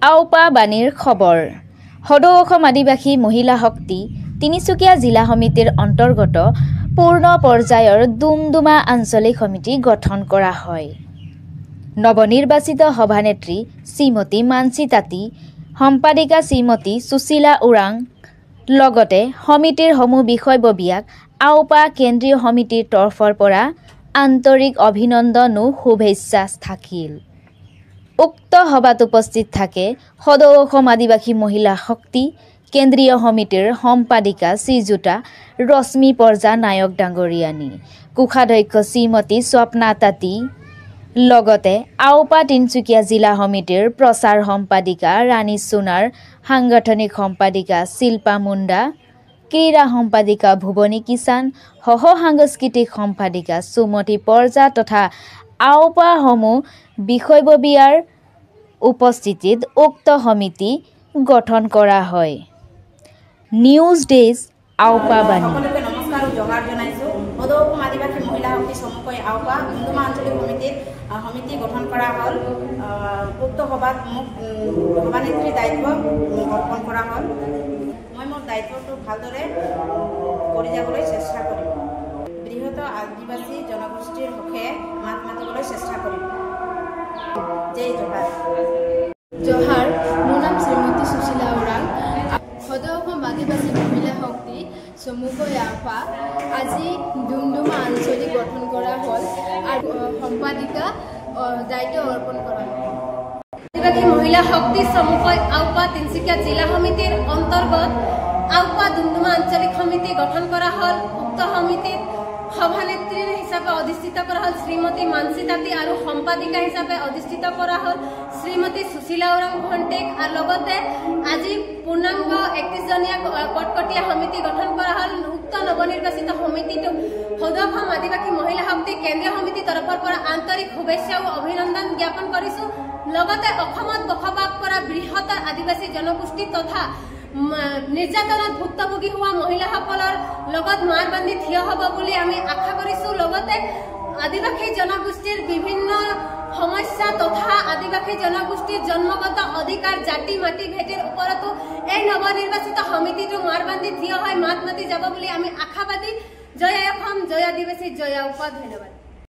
আওপা বাণীৰ খবৰ। সদৌ অসম আদিবাসী মহিলা শক্তি তিনিচুকীয়া জিলা সমিতিৰ অন্তৰ্গত পূৰ্ণ পৰ্যায়ৰ ডুমডুমা আঞ্চলিক সমিতি গঠন কৰা হয়। নৱনিৰ্বাচিত সভানেত্ৰী শ্ৰীমতী মানসী তাঁতী, সম্পাদিকা শ্ৰীমতী সুশীলা ওৰাং, লগতে সমিতিৰ সমূহ বিষয়ববীয়াক আওপা কেন্দ্ৰীয় সমিতিৰ তৰফৰ পৰা আন্তৰিক অভিনন্দন ও শুভেচ্ছা থাকিল। উক্ত সভাত উপস্থিত থাকে সদৌ অসম আদিবাসী মহিলা শক্তি কেন্দ্ৰীয় সমিতিৰ সম্পাদিকা শ্ৰীযুতা ৰশ্মি পৰ্জা নায়ক ডাঙৰীয়ানী, কোষাধ্যক্ষ শ্ৰীমতী স্বপ্না তাঁতী, লগতে আওপা তিনিচুকীয়া জিলা সমিতিৰ প্ৰচাৰ সম্পাদিকা ৰাণী সোণাৰ, সাংগঠনিক সম্পাদিকা শিল্পা মুণ্ডা, ক্ৰীড়া সম্পাদিকা ভুৱনী কিষাণ, সহ সাংস্কৃতিক সম্পাদিকা সুমতী পৰ্জা তথা আওপা সমূহ বিষয়ববীয়াৰ উপস্থিতিত উক্ত সমিতি গঠন কৰা হয়। নিউজ ডেস্ক, আওপা বাণী। সকলোকে নমস্কাৰ আৰু জহাৰ জনাইছোঁ। সদৌ অসম আদিবাসী মহিলা শক্তি চমুকৈ আওপা ডুমডুমা আঞ্চলিক সমিতিৰ সমিতি গঠন কৰা হ'ল। উক্ত সভাত মোক সভানেত্ৰীৰ দায়িত্ব অৰ্পণ কৰা হ'ল। মই মোৰ দায়িত্বটো ভালদৰে কৰি যাবলৈ চেষ্টা কৰিম। বৃহৎ আদিবাসী জনগোষ্ঠীৰ হকে মাত মাতিবলৈ চেষ্টা কৰিম। জয় জহাৰ। জহাৰ। মোৰ নাম শ্ৰীমতী সুশীলা ওৰাং। সদৌ অসম আদিবাসী মহিলা শক্তি চমুকৈ আফা আজি ডুমডুমা আঞ্চলিক গঠন কৰা হ'ল আৰু সম্পাদিকা দায়িত্ব অৰ্পণ কৰা হ'ল। আদিবাসী মহিলা শক্তি চমুকৈ আওপা তিনিচুকীয়া জিলা সমিতিৰ অন্তৰ্গত আওপা ডুমডুমা আঞ্চলিক সমিতি গঠন কৰা হ'ল। উক্ত সমিতিত সভানেত্ৰী হিচাপে অধিষ্ঠিত কৰা হ'ল শ্ৰীমতী মানসী তাঁতী আৰু সম্পাদিকা হিচাপে অধিষ্ঠিত কৰা হ'ল শ্ৰীমতী সুশীলা ওৰাং ভণ্টিক। আৰু লগতে আজি পূৰ্ণাংগ 31জনীয়া কটকটীয়া সমিতি গঠন কৰা হ'ল। উক্ত নৱনিৰ্বাচিত সমিতিটোক সদৌ অসম আদিবাসী মহিলা শক্তি কেন্দ্ৰীয় সমিতিৰ তৰফৰ পৰা আন্তৰিক শুভেচ্ছা আৰু অভিনন্দন জ্ঞাপন কৰিছো। লগতে অসমত বসবাস কৰা বৃহত্তৰ আদিবাসী জনগোষ্ঠী তথা নিৰ্যাতনত ভুক্তভোগী হোৱা মহিলাসকলৰ লগত মাৰ বান্ধি থিয় হ'ব বুলি আমি আশা কৰিছো। লগতে আদিবাসী জনগোষ্ঠীৰ বিভিন্ন সমস্যা তথা আদিবাসী জনগোষ্ঠীৰ জন্মগত অধিকাৰ, জাতি মাটি ভেটিৰ ওপৰতো এই নৱনিৰ্বাচিত সমিতিটো মাৰ বান্ধি থিয় হৈ মাত মাতি যাব বুলি আমি আশাবাদী। জয় অসম, জয় আদিবাসী, জয় আওপা। ধন্যবাদ।